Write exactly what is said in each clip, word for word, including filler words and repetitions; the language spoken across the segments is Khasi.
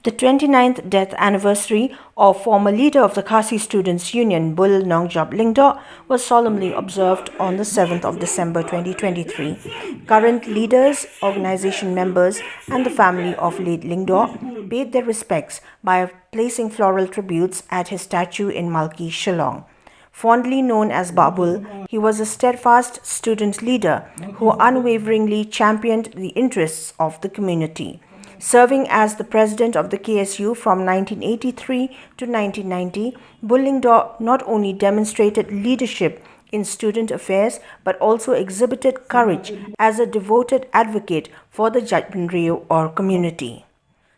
The twenty-ninth death anniversary of former leader of the Khasi Students Union, Bull Nongjop Lyngdoh, was solemnly observed on the seventh of December twenty twenty-three. Current leaders, organization members, and the family of late Lyngdoh paid their respects by placing floral tributes at his statue in Malki, Shillong. Fondly known as Bah Bull, he was a steadfast student leader who unwaveringly championed the interests of the community. Serving as the president of the K S U from nineteen eighty-three to nineteen ninety, Bull Lyngdoh not only demonstrated leadership in student affairs but also exhibited courage as a devoted advocate for the Jaitbynriew or community.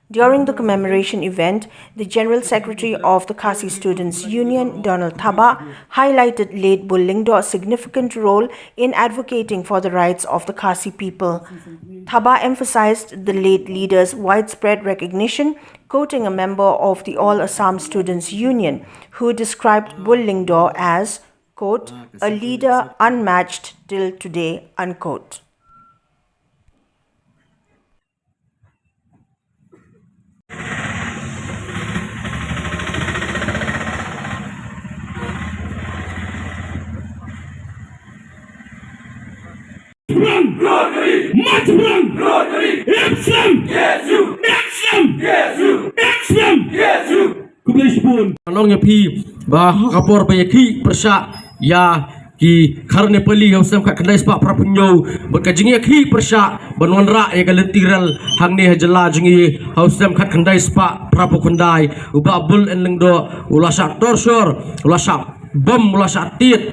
During the commemoration event, the General Secretary of the Khasi Students Union, Donald Thabah, highlighted late Bull Lyngdoh's significant role in advocating for the rights of the Khasi people. Thabah emphasized the late leader's widespread recognition, quoting a member of the All Assam Students Union who described Bull Lyngdoh as, quote, "a leader unmatched till today," unquote. Brang! Rotary! March Brang! Rotary! Epsam! K S U! Epsam! K S U! Epsam! K S U! Khublei shibun. Nong ïa phi ba ha ka por ba ïa ki pyrshah ïa ki khar Nepali ha u snem khatkhyndai spah phraphew hynñiew bad ka jingïa ki pyrshah ban wanrah ïa ka lynti rel hangne ha jylla jong ngi ha u snem khatkhyndai spah phraphew khyndai, u Bah Bull N Lyngdoh u la shah torture, u la shah bom, u la shah tied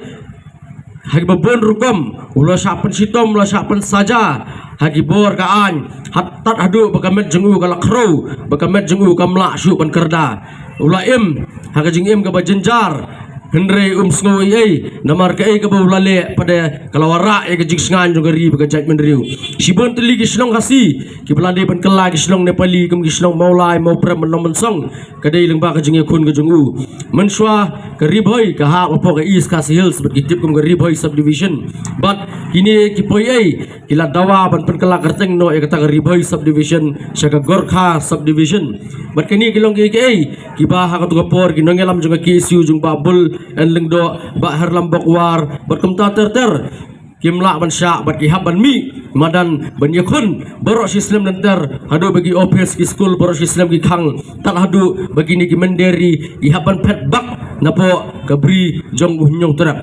ha kiba bun rukom, u la shah pynshitom, u la shah pynsaja ha ki bor ka aiñ, haduh ba ka met jong u ka la khrew, ba ka met jong u kam lah shuh ban kyrda. U la im ha ka jingim kaba jynjar, hynrei um sngew ei ei namar kaei kaba u la leh, pat ka la wanrah ïa ka jingsngaiñ jong ka ri bad ka jaitbynriew. Shibun tylli ki shnong Khasi kiba la dei ban kylla ki shnong Nepali kum ki shnong Mawlai, Mawprem, Nongmynsong, ka dei lyngba ka jingïakhun ka jong u. Mynshuwa ka Ri Bhoi ka hap hapoh ka East Khasi Hills bad ki tip kum ka Ri Bhoi Subdivision. Bad kine ki poi ei ki la dawa ban pynkylla kyrteng noh ïa kata ka Ri Bhoi Subdivision sha ka Gorkha Subdivision. Bad kine ki long kiei kiei kiba ha kato ka por ki nongïalam jong ka K S U jong Bah Bull N Lyngdoh, Bah Herlambok War bad kumta ter ter kim lah ban shah bad ki hap ban mih madan ban ïakhun baroh shi slem lynter, haduh ba ki ophis, ki skul, baroh shi slem ki khang, tad haduh ba kine ki mynder ri ki hap ban phet bak napoh ka bri jong u Hynñiewtrep.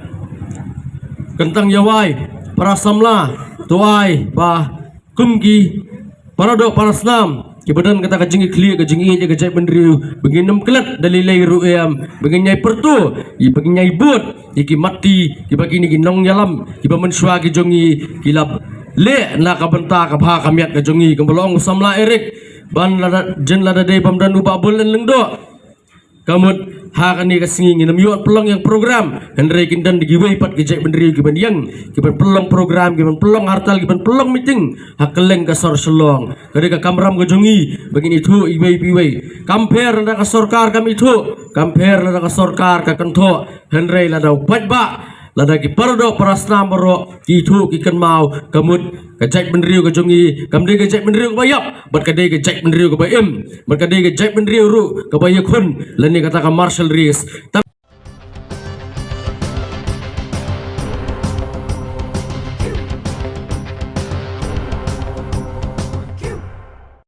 Kyntang ïa wai para samla, to ai ba kum ki para doh para snam kiba don kata ka jingïakhlieh ka jingïeit ïa ka jaitbynriew, ba ngin ym klet da lei lei ruh em, ba ngin ïai pyrto, ba ngin ïai bud ïa ki matti kiba kine ki nongïalam kiba mynshuwa ki jong ngi ki la leh na ka bynta ka bha ka miat ka jong ngi. Kumba la ong u samla Eric, ban lada, jin lada dei bym don u Bah Bull N Lyngdoh, ka mut ha kane ka sngi ngin ym ïoh pynlong ïa ka program, hynrei kin don da kiwei pat ki jaitbynriew kiban ïeng, kiban pynlong program, kiban pynlong hartal, kiban pynlong meeting ha kylleng ka sor Shillong. Ka dei ka kamram ka jong ngi ba ngin ithuh iwei pa iwei. Kam pher lada ka sorkar kam ithuh, kam pher lada ka sorkar ka kynthoh, hynrei lada u paidbah, lada ki para doh para snam baroh ki ithuh ki kynmaw, ka mut ka jaitbynriew ka jong ngi kam dei ka jaitbynriew kaba ïap, bad ka dei ka jaitbynriew kaba im, bad ka dei ka jaitbynriew ruh kaba ïakhun lane kata ka martial race.